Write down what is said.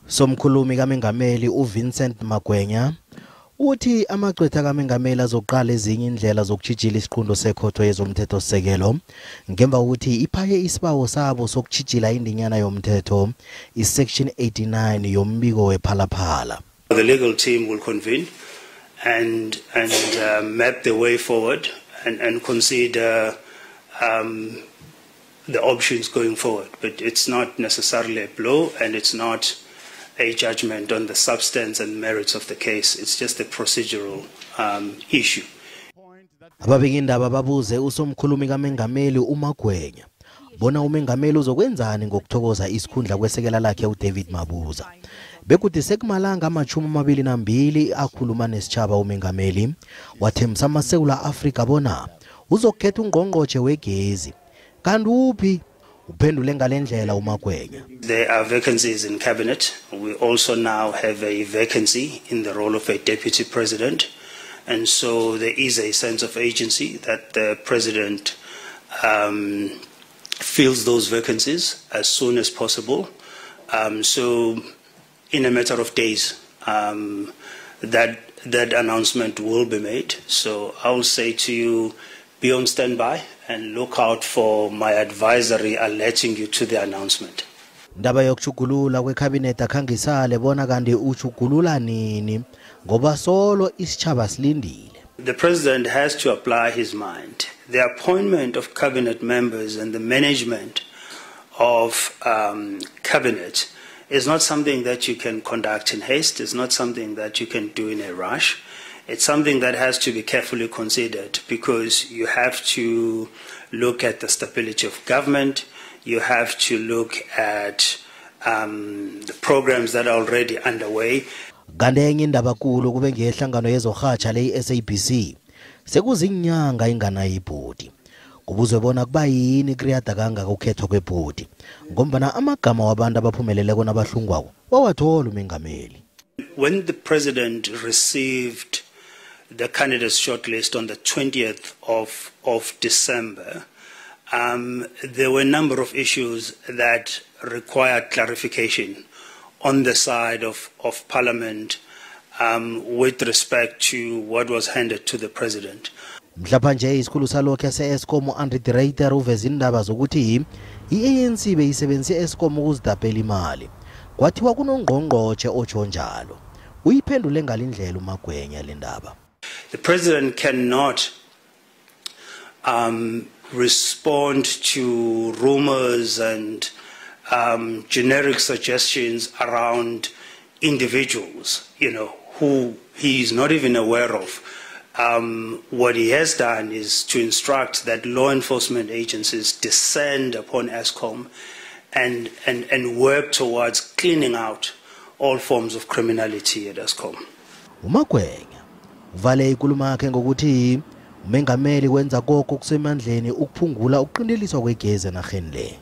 Somkhulumi kaMengameli uVincent Magwenya uthi amagcwetha kaMengameli azoqala ezinye indlela zokutjhijila isiqunto sekhotho yezomthethosisekelo ngemva kokuthi iphaye isibawo sabo sokutjhijila indinyana yomthetho i-section 89 yombiko wePhalaphala. The legal team will convene and map the way forward and consider the options going forward. But it's not necessarily a blow, and it's not a judgment on the substance and merits of the case. It's just a procedural issue. Ababikindaba babuze usomkhulumi kaMengameli uMagwenya bona umengameli uzokwenzani ngokuthokoza isikhundla kwesekela lakhe uDavid Mabuza, begodu sekumalanga 22 akhuluma nesitjhaba. Umengameli wathembisa amaSewula Afrika bona uzokukhetha ungqongqotjhe wegezi, kanti uphi? Uphendule ngalendlela uMagwenya. There are vacancies in cabinet. We also now have a vacancy in the role of a deputy president. And so there is a sense of agency that the president fills those vacancies as soon as possible. So in a matter of days, that announcement will be made. So I will say to you, be on standby and look out for my advisory alerting you to the announcement. Ndaba yokutjhugulula kwekhabinet akhangisale bona kanti utjhugulula nini, ngoba solo isitjhaba silindile. The president has to apply his mind. The appointment of cabinet members and the management of cabinet is not something that you can conduct in haste. It's not something that you can do in a rush. It's something that has to be carefully considered because you have to look at the stability of government. You have to look at the programs that are already underway. Kanti enye indaba kulu kube ngehlangano yezorhatjha le i-SABC sekuzinyanga inganayo ibhodi. Kubuzwe bona kuba yini kuriyada kangaka ukhethwa kwebhodi, ngombana amagama wabantu abaphumeleleko nabahlungwako wawathola umengameli. When the president received the candidates shortlist on the 20th of December, there were a number of issues that required clarification on the side of Parliament with respect to what was handed to the president. Mhlapha nje isikhulu salokho se-Eskom u-Andre de Ruyter uveza indaba zokuthi i-ANC beyisebenzise i-Eskom ukuzidabhela imali, kwathiwa kunongqongqotjhe otsho njalo. Uyiphendule ngalindlela uMagwenya le ndaba. The president cannot respond to rumors and generic suggestions around individuals who he is not even aware of. What he has done is to instruct that law enforcement agencies descend upon Eskom and work towards cleaning out all forms of criminality at Eskom. UMagwenya uvale inkulumo yakhe ngokuthi umengameli wenza konke okusemandleni ukuphungula ukuqinteliswa kwegezi enarheni le.